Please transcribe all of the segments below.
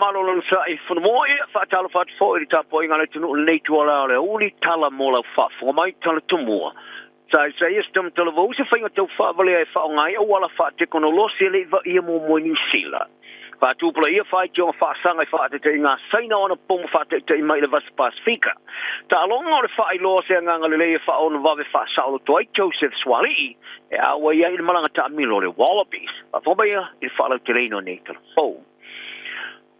Faamalo lona sa'i whanamoi, whaatalo whatu i le tapuaiga a le atunuu i lenei ituala o le aoauli, tala mo lau faafofoga mai, tala tumua. Sa i sa ia se tamatala se faiga tau faavalea e faaaoga ai auala faatekonolosi e le i vaia muamua i Niu Sila. Faatupulaia faitioga faasaga i faataitaiga a Saina ona pomu faataitai mai i le Vasa Pasifika. Taaloga o le faailoa se agaga lelei e faaono vave faasaoloto ai Joseph Suaalii e auai ai i le malaga taamilo o le Wallabies. Faafofoga maia i le faalauteleina o nei talafou.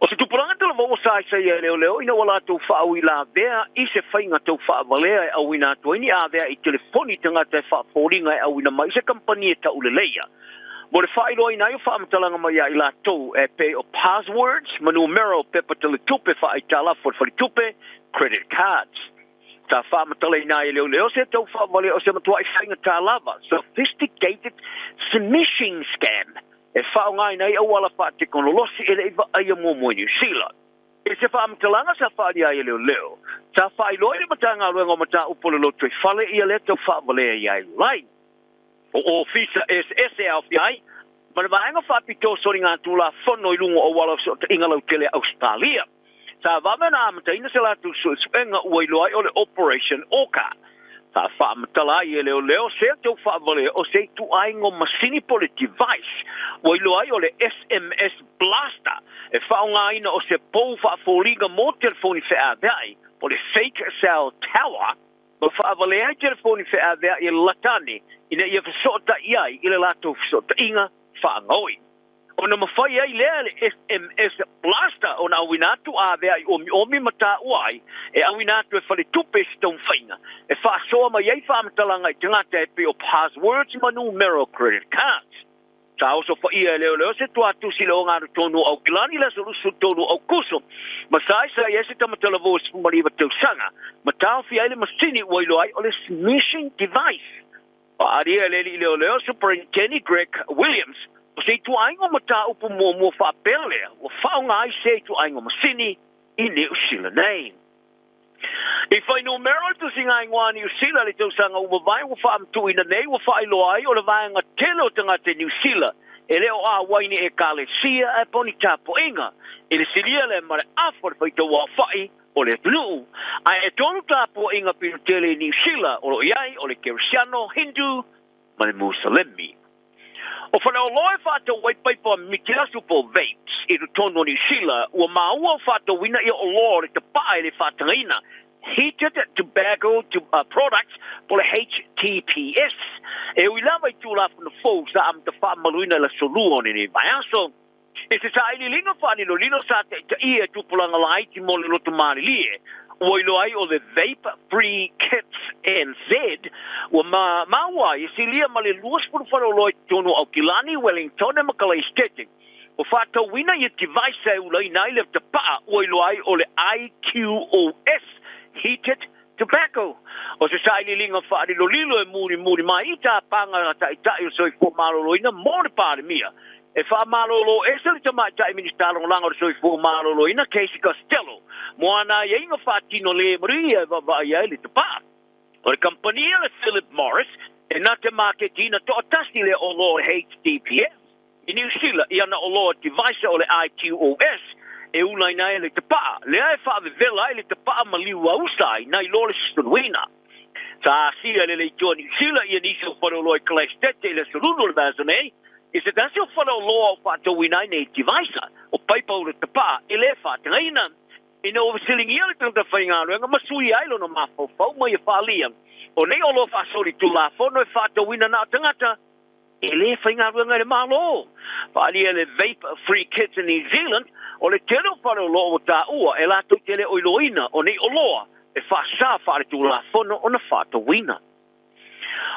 O se tupulaga talavou ua saisai e leoleo ina ua latou faauilavea i se faiga tau faavalea e auina atu ai ni avea i telefoni tagata e faafoliga e auina mai i se kamupani e tauleleia mo le faailoaina ai o faamatalaga mai ia i latou e pei o passwords ma numera o pepa teletupe faaaitalafu a le faletupe, credit cards. Sa faamatalaina ai e leoleo se tau faavalea o se matuai faigata lava, sophisticated smishing scam, e faaaogaina ai auala faatekonolosi e le i vaaia muamua i Niu Sila. I se faamatalaga sa faaalia ai e leoleo, sa faailoa i le Matagaluega o Mataupu o le Lotoifale ia lea tau faavalea ia Elaine. O ofisa eseese e aofia ai ma le vaega faapitoa o soligatulafono i luga o auala o fesootaiga lautele a Ausetalia. Sa vave ona amataina se latou suesuega ua iloa ai o le Operation Orca. Sa faamatala ai e leoleo se tau faavalea o se ituaiga o masini po o le device ua iloa ai o le SMS Blaster e faaaogaina o se pou faafoliga mo telefoni feaveai po o le fake cell tower ma faavalea ai telefoni feaveai e lalata ane ina ia fesootai ai i le latou fesootaiga faagaoi. Ona mafai ai lea le SMS Blaster ona auina atu avea'i omiomi ma taua ai e auina atu e faletupe i se taumafaiga e faasoa mai ai faamatalaga i tagata e pei o passwords ma numera o credit cards. Sa oso paia e leoleo se tuatusi i le ogatotonu o Aukilani i le aso 23 o Aukuso ma saisai ai se tamatalavou e 19 tausaga ma taofia ai le masini ua iloa ai o le smishing device. Faaalia e le alii leoleo Superintendent Greg Williams o se ituaiga o mataupu muamua faapea lea ua faaaoga ai se ituaiga o masini i Niu Sila nei. I fuainumera o le tusiga igoa a Niu Sila i le tausaga ua mavae ua faamatuuina nei ua faailoa ai o le vaega tele o tagata i Niu Sila e le o auai ni ekalesia ae po o ni tapuaiga i le silia lea ma le afa o le faitauaofai o le atunuu. Ae e tolu tapuaiga pito tele i Niu Sila o lo o i ai o le Kerisiano, Hindu ma le Musalemi. O faleoloa e faatau ai paipa mitiasu po o vapes i totonu o Niu Sila, ua maua o faatauina ia oloa o le tapaa e le faatagaina, Heated Tobacco Products po o le HTPS, e ui lava i Tulafono fou sa amata faamamaluina i le aso Lua o lenei vaiaso. I se sailiiliga faalilolilo sa taitaia e tupulaga laiti mo le loto malilie, ua iloa ai o le Vape Free Kits NZ, ua maua ai e silia ma le 20 faleoloa i totonu o Aukilani, Wellingtone ma Kalaesetete. Ua faatauina ia device e ulaina ai le tapaa ua iloa ai o le IQOS Heated Tobacco. O se sailiiliga faalilolilo e mulimuli mai i tapaga a taitai o le soifua maloloina mo le Palemia. E faamalolo ese le tamaitai Minisita Lagolago o le Soifua Maloloina Casey Costello mo ana aiaiga faatino le manuia e vaavaai ai le tapaa. O le kamupani a le Philip Morris e na te maketiina toatasi le oloa o le HTPS i Niu Sila i ana oloa device o le IQOS e ulaina ai le tapaa, lea e faavevela ai le tapaa ma liu ausa ai nai lo le sosoluina. Sa asia e le leitoa Niu Sila ia nisi o faleoloa i Kalaesetete i le aso Lulu o le vaiaso nei, i se tasi o faleoloa o faatauina ai nei device o paipa ula tapaa e le faatagaina. Ina ua fesiligia le tagata faigaluega ma suia ai lona mafaufau ma ia faaalia, o nei oloa faasoli tulafono e faatauina na o tagata e le faigaluega i le Malo. Faaalia le Vape Free Kids in New Zealand, o le tele o faleoloa ua taua e latou te le o iloaina o nei oloa e faasa faaletulafono ona faatauina.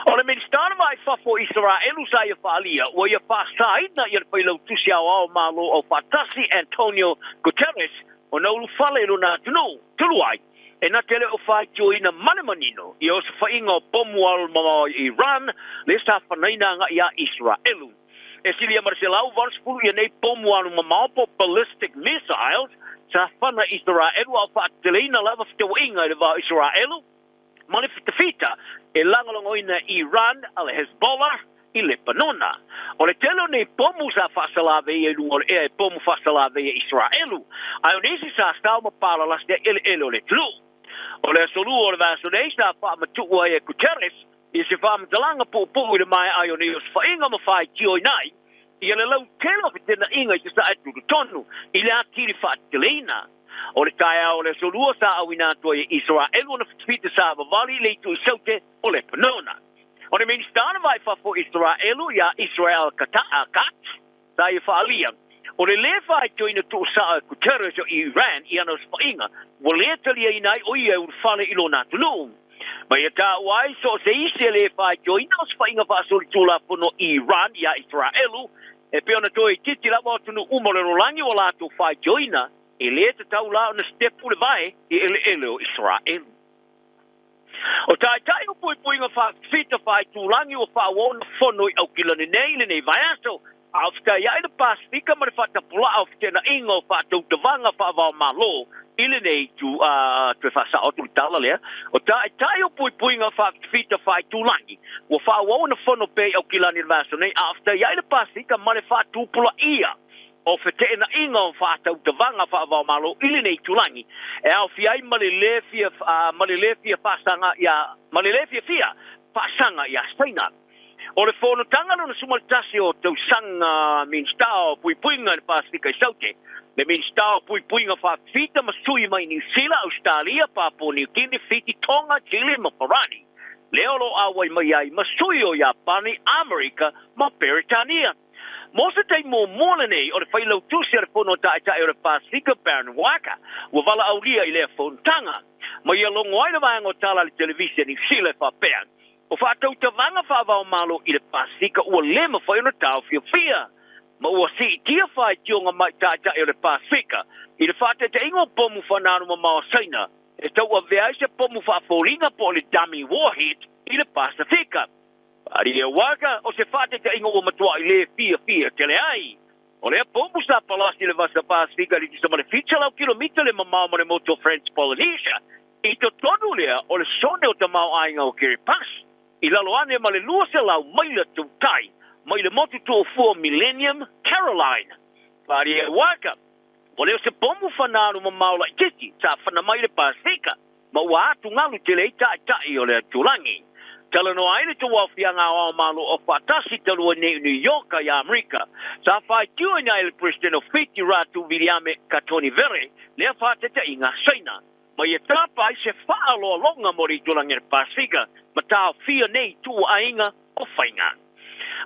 O le Minisita o le Va i Fafo o Isaraelu sa ia faaalia, ua ia faasaina ia le Failautusi Aoao Malo Aufaatasi Antonio Guterres ona ulufale i lona atunuu, talu ai e na te le o faitioina ma le manino ia osofaiga o pomu alomamao i Iran le sa fanaina agai ia Isaraelu. E silia ma le 180 ia nei pomu alomamao po ballistic missiles sa fana Isaraelu a o faateteleina lava fetauaiga i le va o Isaraelu ma le fitafita e lagolagoina Iran a le Hezbollah. i Lepanona. O le tele o nei pomu sa faasalaveia i luga o le ea e pomu faasalaveia Isaraelu, ae o nisi sa sao ma palalasi ai eleele o le atunuu. O le aso Lua o le vaiaso nei sa faamatuu ai e Guterres i se faamatalaga puupuu i le maea ai o nei osofaiga ma faitioina ai ia le lautele o fetenaiga i sasae tutotonu i le atili faateteleina. O le taeao o le aso Lua sa auina atu ai e Isaraelu ona fitafita savavali i le itu i Saute o Lepanona. O le Minisita o le Va i Fafo o Isaraelu ia Israel Katz sa ia faaalia, o le lē faitioina tuusao e Guterres o Iran i ana osofaiga ua lē taliaina ai o ia e ulufale i lona atunuu. Ma ia taua ai so o se isi e lē faitioina osofaiga faasolitulafono Iran ia Isaraelu, e pei ona toe itiiti lava o atunuu uma o le lalolagi ua latou faitioina, e lē tatau la ona sitepu le vae i eleele o Isaraelu. O taitai o puipuiga faafita faaitulagi ua faaauau ona fono i Aukilani nei i lenei vaiaso, a o fetaiai le Pasefika ma le faatapulaa o feteenaiga o faatautavaga faava-o-Malo i lenei itu. A toe faasao atu le tala lea, o taitai o puipuiga faafitafita faaitulagi ua faaauau ona fono pea i Aukilani i le vaiaso nei, a o fetaiai le Pasefika ma le faatupulaia o feteenaiga o faatautavaga faava-o-Malo i lenei itulagi, e aofia ai ma le lē fia ma le lē fia faasaga ia ma le lē fiafia faasaga iā Saina. O le fonotaga lona 11 o tausaga Minisita o Puipuiga i le Pasefika i Saute, le Minisita o Puipuiga Faafita ma sui mai Niu Sila, Ausetalia, Papua Niu Kini, Fiti, Tonga, Chile ma Farani, lea o lo o auai mai ai ma sui o Iapani, Amerika ma Peretania. Mo se taimi muamua lenei o le Failautusi a le Fono a Taitai o le Pasefika, Baron Waqa, ua valaaulia i lea fonotaga. Ma ia logo ai le vaega o tala a le televise a Niu Sila e faapea, O faatautavaga faava-o-Malo i le Pasefika ua le mafai ona taofiofia, ma ua siitia faitioga mai Taitai o le Pasefika i le faataitaiga o pomu fananu mamao a Saina e tauavea ai se pomu faafoliga po o le dummy warhead i le Pasefika. Aria Waka, o se faataitaiga ua matuai le fiafia tele ai. O lea pomu sa palasi le vasa Pasefika i le tusa ma le 700 kilomita le mamao ma le motu o French Polynesia. I totonu lea o le sone o tamaoaiga o Kiribati, i lalo ane ma le 200 maila tautai mai le motu toofua Millennium Caroline. Aria Waka, o lea o se pomu fananu mamao laitiiti sa fana mai le Pasefika, ma ua atugalu tele ai taitai o le itulagi. Talanoa ai le tauaofiaga aoao Malo o Faatasi talu ai nei i New York i Amerika. Sa faitioina ai le Peresetene o Fiti Ratu Viliame Katonivere lea faataitaiga a Saina, ma ia tapa ai se faaaloaloga mo le itulagi o le Pasefika ma taofia nei tuuaiga o faiga.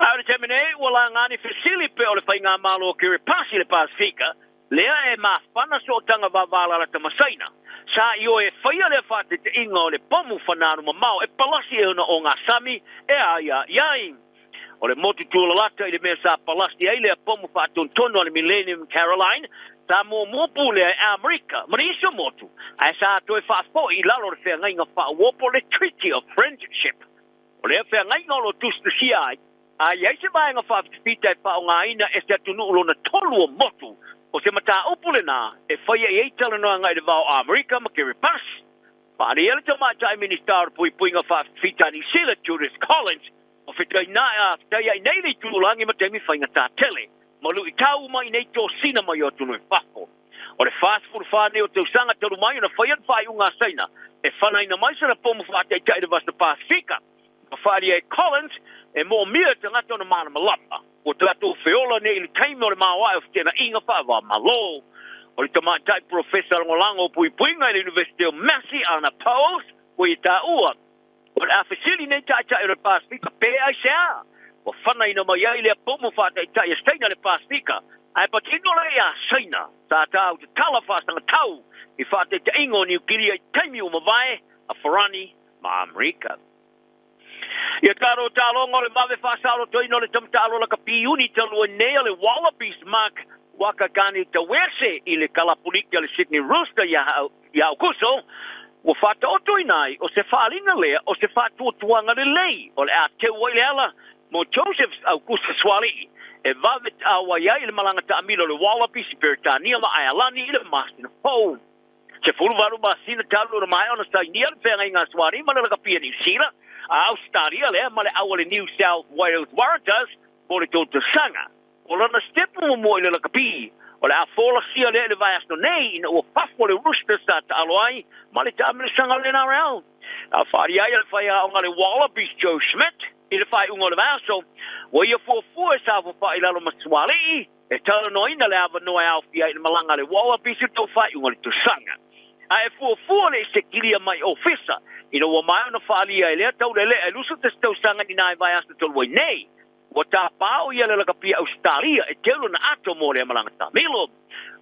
A o le taimi nei, ua laga ni fesili pe o le faigamalo o Kiribati i le Pasefika lea e mafana sootaga vavalalata ma Saina, sa ioe e faia lea faateteiga o le pomu fananu mamao e palasi e ona o ngā sami e a ia i ai. O le motu tualalata i le mea sa palasi ai lea pomu faatontonu a le Millennium Caroline, sa muamua pū lea e Amerika ma nisi o motu, ae sa toe faafoi i lalo o le feagaiga faauopo le Treaty of Friendship. O lea feagaiga o lo o tusitusia ai, a i ai se vaega faafitafita e faaaogaina e se atunuu lona tolu o motu, o se mataupu lenā e faia i ai talanoaga i le va o Amerika ma Kiribati. Faaalia le Tamaitai Minista o le Puipuiga Faafitafita a Niu Sila, Judith Collins, o fetaiai nei le itulagi ma taimi faigata tele, ma luitau uma i nei tosina mai o atunuu i fafo. O le 44 nei o tausaga talu mai ona faia le faaiuga a Saina e fanaina mai sana pomu faataitai i le Vasa Pasefika, ma faaalia e Collins e moomia e tagata ona malamalama ua tatou feola nei i le taimi o le maoae o fetenaiga faava-o-Malo. O le tamaitai Polofesa Lagolago o Puipuiga i le Iunivesite o Massey, Ana Powles, ua ia taua, o le a fesili nei taitai o le Pasefika pe aisea ua fanaina mai ai lea pomu faataitai a Saina i le Pasefika, ae patino lea iā Saina sa tau tatala faasagatau i faataitaiga o Niu Kilia i taimi ua mavae a Farani ma Amerika. Ia talo taloga o le vave faasaolotoina o le tamatalo lakapi iuni talu ai nei a le Wallabies Mark Wakakani Tauese i le kalapuliki a le Sydney Rooster ia Aukuso, ua faataotoina ai o se faaaliga lea o se faatuatuaga lelei o le a teu ai le ala mo Joseph Aukuso Suaalii e vave auai ai i le malaga taamilo a le Wallabies i Peretania ma Aealani i le masina fou. 18 masina talu ona maea ona sainia le feagaiga a Suaalii ma le lakapi a Niu Sila, Ausetalia lea ma le au a le New South Wales Waratahs mo le tou tausaga. O lana sitepu muamua i le lakapi, o le a folasia lea i le vaiaso nei ina ua fafo le Roosters sa taalo ai ma le taamilosaga o le NRL. A faalia ai a le faiaoga a le Wallabies Joe Schmidt i le faaiuga o le vaiaso, ua ia fuafua e saofafai i lalo ma Suaalii e talanoaina le avanoa e aofia ai i le malaga a le Wallabies i le tau faaiuga o le tausaga. A e fuafua le i sekilia mai ofisa ina ua maea ona faalia e lea taulelea e 21 tausaga i nai vaiaso talu ai nei, ua tapao ia le lakapi Ausetalia e teu lona ato mo lea malaga taamilo.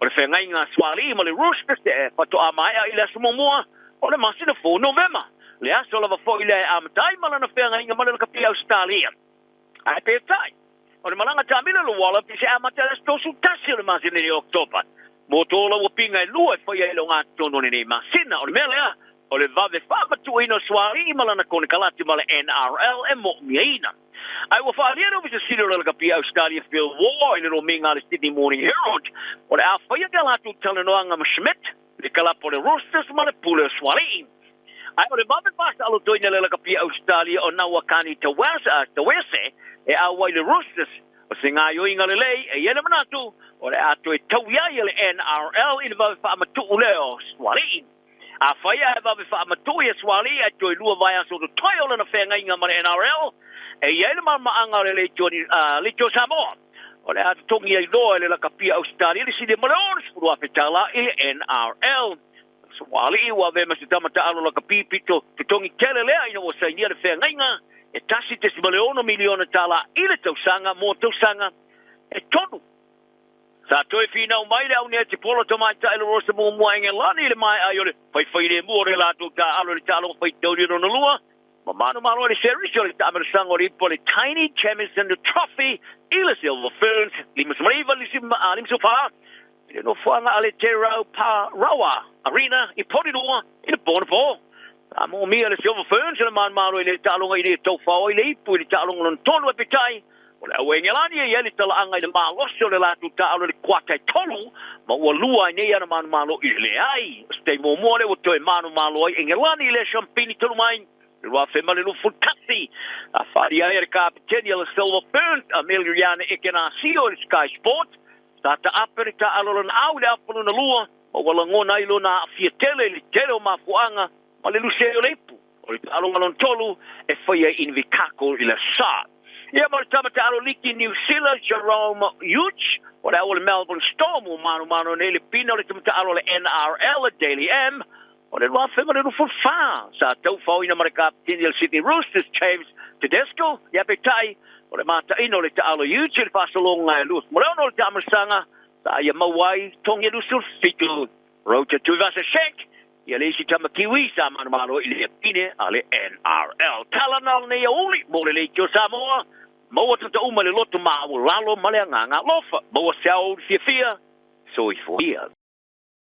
O le feagaiga a Suaalii ma le Roosters e faatoa maea i le aso muamua o le masina fou o Novema, le aso lava foi lea e amata ai ma lana feagaiga ma le lakapi Ausetalia. Ae peitai, o le malaga taamilo i le Wallabies e amata i le aso 31 o le masina nei o Oketopa. Mo tō laua pinga e lua e faia ai le ogatotonu o lenei masina. O le mea lea, o le vave faamatuuina o Suaalii ma lana konekarate ma le NRL e mo'omiaina. Ae ua faaalia le Ofisa Sili o le Lakapi Ausetalia Phil Waugh i le lomiga a le Sydney Morning Herald o le a faia ni a latou talanoaga ma Schmidt, le kalapu o le Roosters ma le pule o Suaalii. Ae o le vave faasaolotoina le lakapi Ausetalia o Nawakani Tawese e auai le Roosters, o se gaoioiga lelei e i ai le manatu o le a toe taui ai le NRL i le vave faamatuu lea o Suaalii. Afai ae vave faamatuu ia Suaalii ae toe lua vaiaso totoe o lana feagaiga ma le NRL, e i ai le malamaanga o le Leitio Samoa o le a totogi ai loa e le lakapia Ausetalia le silia ma le $60,000 i le NRL. Suaalii ua avea ma se tama taalo lakapi pito totogi tele lea ina ua sainia le feagaiga e $1.6 miliona i le tausaga mo tausaga e tolu. Sa toe finau mai le aunea te pola tamaitai le Rosa muamua Engelani i le maea ai o le faifai lemu o le latou taalo i le taaloga faitauli lona lua ma manumalo i le series o le taamilosaga o le ipu o le Taini Jamieson Trophy i le Silver Ferns 59 54 i le nofoaga a le Te Rauparoa Arena i Porirua i le po. A moomia le Silver Ferns le manumalo i le taaloga i le taufao ai le ipu i le taaloga lona tolu, e peitai o le au Engelani e i ai le talaaga i le malosi o le latou taalo i le kuata e tolu ma ua lua ai nei ana manumalo i le leai. O se taimi muamua lea ua toe manumalo ai Engelani i le siampini talu mai le 2021. A faalia ai a le kapiteni a le Silver Ferns Ameliana Ekenasio i le Sky Sport, sa taape le taalo lona au i le afa lona lua ma ua lagona ai lona aafia tele i le tele o mafuaaga ma le luse ai o le ipu. O le taaloga lona tolu e faia i Invercargill i le sa. Ia ma le tama taalo liki New Zealand Jahrome Hughes o le au o le Melbourne Storm ua manumanu nei le pina o le tama taalo o le NRL Daily M o le 2024. Sa taufaoina ma le kapiteni o le Sydney Roosters James Tedesco, ia peitai o le mataina o le taalo Hughes i le faasologa e 26 o le taamilosaga sa ia maua ai togi e 27. Roger Tuivasa-Sheck ia le isi tama Kiwi sa manumalo i le pine a le NRL. Tala na o nei auli mo le Leitio Samoa, maua tata uma le loto maualalo ma le agaga alofa. Maua se ao fiafia, soifua ia.